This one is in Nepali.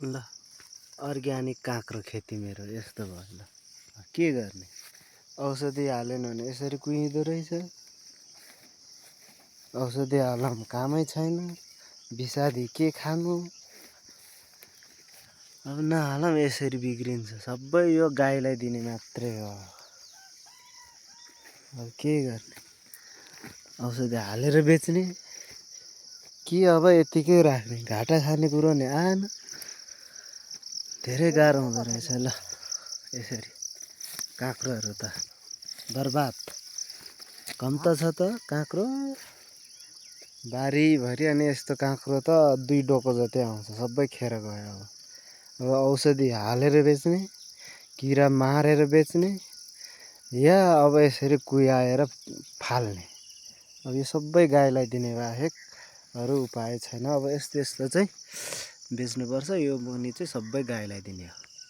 ल अर्ग्यानिक काँक्रो खेती मेरो यस्तो भयो ल के गर्ने औषधि हालेन भने यसरी कुहिँदो रहेछ औषधि हाल्दा कामै छैन विषादी के खानु अब नहालौँ यसरी बिग्रिन्छ सबै यो गाईलाई दिने मात्रै हो अब के गर्ने औषधि हालेर बेच्ने कि अब यतिकै राख्ने घाटा खाने कुरो नि आएन धेरै गाह्रो हुँदो रहेछ ल यसरी काँक्रोहरू त बर्बाद कम त छ त काँक्रो बारीभरि अनि यस्तो काँक्रो त 2 डोको जति आउँछ सबै खेर गयो अब औषधि हालेर बेच्ने किरा मारेर बेच्ने या अब यसरी कुहाएर फाल्ने अब यो सबै गाईलाई दिने बाहेक अरू उपाय छैन अब यस्तो चाहिँ बेच्नुपर्छ यो मनी चाहिँ सबै गाईलाई दिने हो।